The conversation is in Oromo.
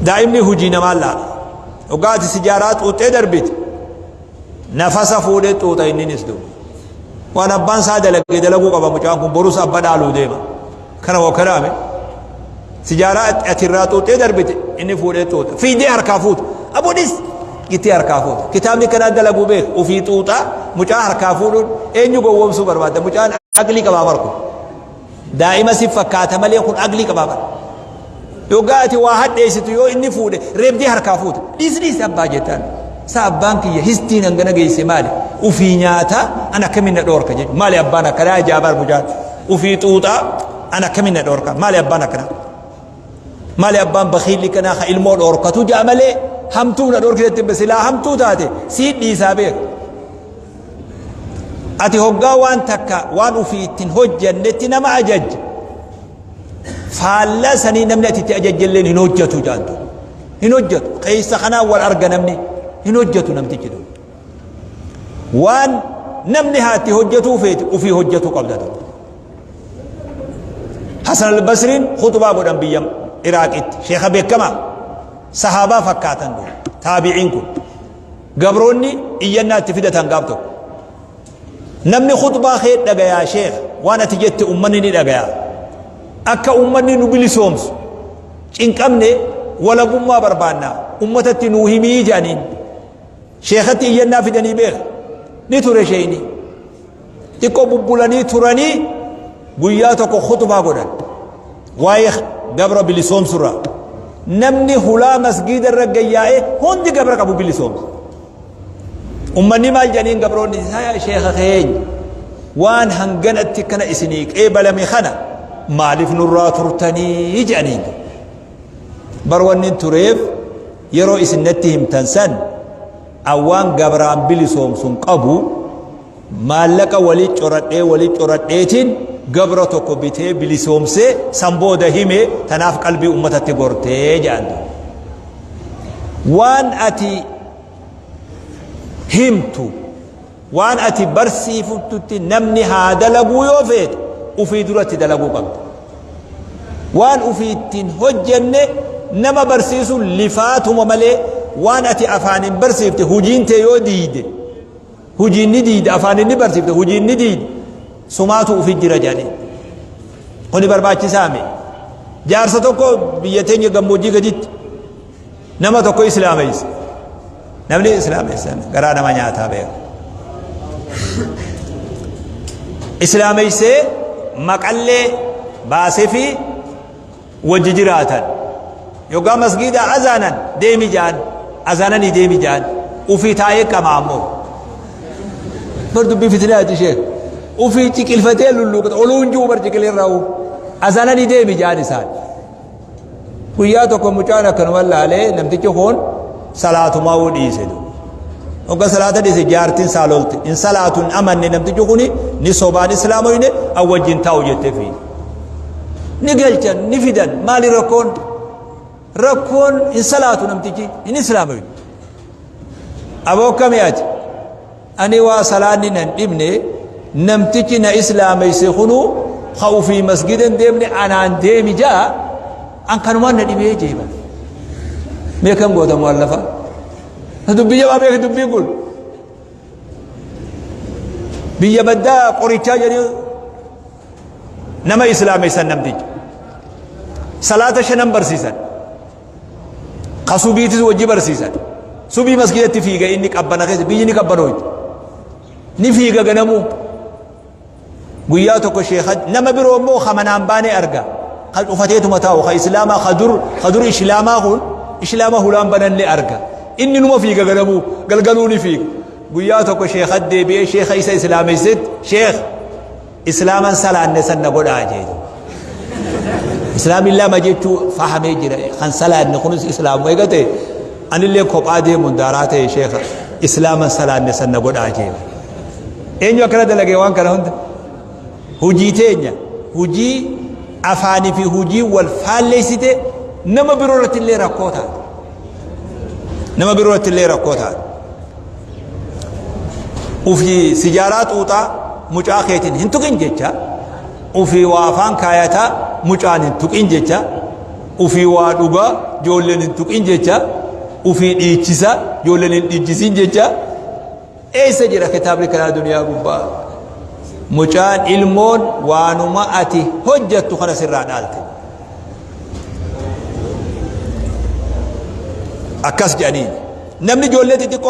Daa'imni hujii namaan laala. Hoggaa ati sijaaraa xuuxxee darbite nafasa fuudhee xuuxa inninis duuba. Waan abbaan isaa dalage dalaguu qaba mucaan kun, borus abba dhaaluu deema. Kana waa kanaame. Sijaaraa ati irraa xuuxxee darbite inni fuudhee xuuxa. Fiidee harkaa fuuta. Abuunis itti harkaa fuuta. Kitaabni kanaa dalaguu beeku. Ufii xuuxaa mucaa harkaa fuudhuun eenyu gowwoomsuu barbaadda? Mucaan aqlii qabaa barku. Daa'ima si fakkaata malee kun aqlii qabaa bara. Yoggaa ati waa hadheessitu yoo inni fuudhe reebdee harkaa fuuta. Dhiis dhiis abbaa jettaan. Sa abbaan kiyya histiin hangana geesse maali? Ufii nyaata an akkamiin na dhoorka jechuudha. Maali abbaan akkanaa ajaa'ibaa mucaan. Ufii xuuxaa an akkamiin na dhoorka? Maali abbaan akkanaa? Maali abbaan bakiilli kanaa ka ilmoo dhoorkatu ja'a malee hamtuu na dhoorkitetti, silaa hamtuu taate sii dhiisaa beeku. Ati hoggaa waan takka waan ufii ittiin hojjannetti nama ajajja. Faallaa sanii namni ati itti ajajjelleen hin hojjatu jaantu. Hin hojjatu. Keessa kanaan wal arga, namni hin hojjatu namtichi tun. Waan namni haa itti hojjatuu feeti ufii hojjatuu qabda tun. Hasan al-Basriin khutbaa godhan biyya Iraaqitti. Sheekha beekamaa sahaabaa fakkaatan dur. Taabiciin kun. Gabroonni iyyannaa itti fidatan gaaf tokko. Namni khutbaa kee dhagayaa, sheekh, waan ati jette ummanni ni dhagayaa. Akka ummanni nu bilisoomsu cinqamne, walabummaa barbaanna, ummatatti nuu himii jedhaniin. Sheekatti iyyannaa fidanii beeka. Ni ture sheeyni. Xiqqoo bubbulanii turanii guyyaa tokko khutbaa godhan. Waa'ee gabra bilisoomsurraa. Namni hulaa masgiida irra gayyaa'ee hundi gabra qabu bilisoomsa. Ummanni maal jedhaniin gabroonni isaa, sheeka keenya, waan hanganatti kana isinii qeebalame kana maaliif nurraa turtanii jedhaniin. Bar wanni tureef yeroo isin natti himtan san an waan gabraan bilisoomsun qabu, maallaqa walii coradhee walii coradheetiin gabra tokko bitee bilisoomsee san booda hime, tanaaf qalbii ummatatti gortee jedhan. Waan ati himtu, waan ati barsiiftutti namni haa dalaguu yoo feete ufii duratti dalaguu qabda. Waan ufii ittiin hojjenne nama barsiisuun lifaatuma malee, waan ati afaaniin barsiifte hujiin tee yoo diide, hujiin ni diide, afaan inni barsiifte hujiin ni diide, sumaatu ufi jira jedhanii. Kuni barbaachisaa mi? Jaarsa tokko biyya teenya gammoojjii gaditti nama tokko islaameesse. Namni islaameessan garaa nama nyaataa beeku. Islaameessee maqallee baasee fi wajji jiraatan. Yoggaa masgiida azaanan deemi jaan, azaananii deemi jaan, ufii taa'ee qama ammoo. Bar dubbii fitinaati ishee. Ufii ciqilfatee lulluuqata oluun jiru bar ciqilirraa azaananii deemi jaan isaan. Guyyaa tokko mucaan akkanuma laalee namtichi kun salaatumaa uu dhiise. Hogga salaata dhiise jaartiin isaa lolte. In salaatu hin amanne namtichi kuni, ni sobaan islaamoyne, an wajjin taa'u jettee fiide. Ni galchan, ni fidan, maali rakkoon? Rakkoon hin salaatu namtichi, hin islaamoyne. Aboo akkami ati? Ani waa salaanni nan dhibne, namtichi na islaameyse kunuu ka ufii masgida hin deemne anaan deemi jaa, an kanumaan na dhibee jeeba. Mee kam goota mu'allafa? Dubbii jabaa beeki dubbiin kun. Biyya baddaa qorichaa jedhanii nama islaameysan namticha. Salaata shanan barsiisan. Ka subiitis wajji barsiisan. Subii masgidatti fiiga inni qabbana keessa, biyyi ni qabbanooyti. Ni fiiga ganamuu. Guyyaa tokko sheekha nama biroo immoo ka manaan baanee arga. Ka cufateetuma taa'u ka islaamaa ka dur islaamaa kun islaama hulaan banallee arga. Inni numa fiiga ganamuu, galgaluu ni fiiga. Guyyaa tokko sheekha deebi'ee sheekha isa islaameessetti, sheekh, islaaman salaanne san na godhaa jee. Islaamin lama jechuu fahamee jira. Kan salaanne kunis islaamu eegate anillee kophaa deemuun daaraa ta'e, sheekha, islaaman salaanne san na godhaa jee. Eenyu akkana dalagee waan kana hunda? Hujii teenya, hujii afaanii fi hujii wal faalleessite nama biroo irratti illee rakkoo taate. Nama biroo irratti illee rakkoo taate. Ufii sijaaraa xuuxaa mucaa keetiin hin tuqin jecha, ufii waa afaan kaayataa mucaan hin tuqin jecha, ufii waa dhugaa Ijoolleen hin tuqin jecha ufii dhiichisa, ijoolleen hin dhiichisin jecha. Eessa jira kitaabni kanaa duniyaa gubbaa? Mucaan ilmoon waanuma ati hojjattu kana sirraa dhaalte. Akkas jedhaniin. Namni ijoollee xixiqqoo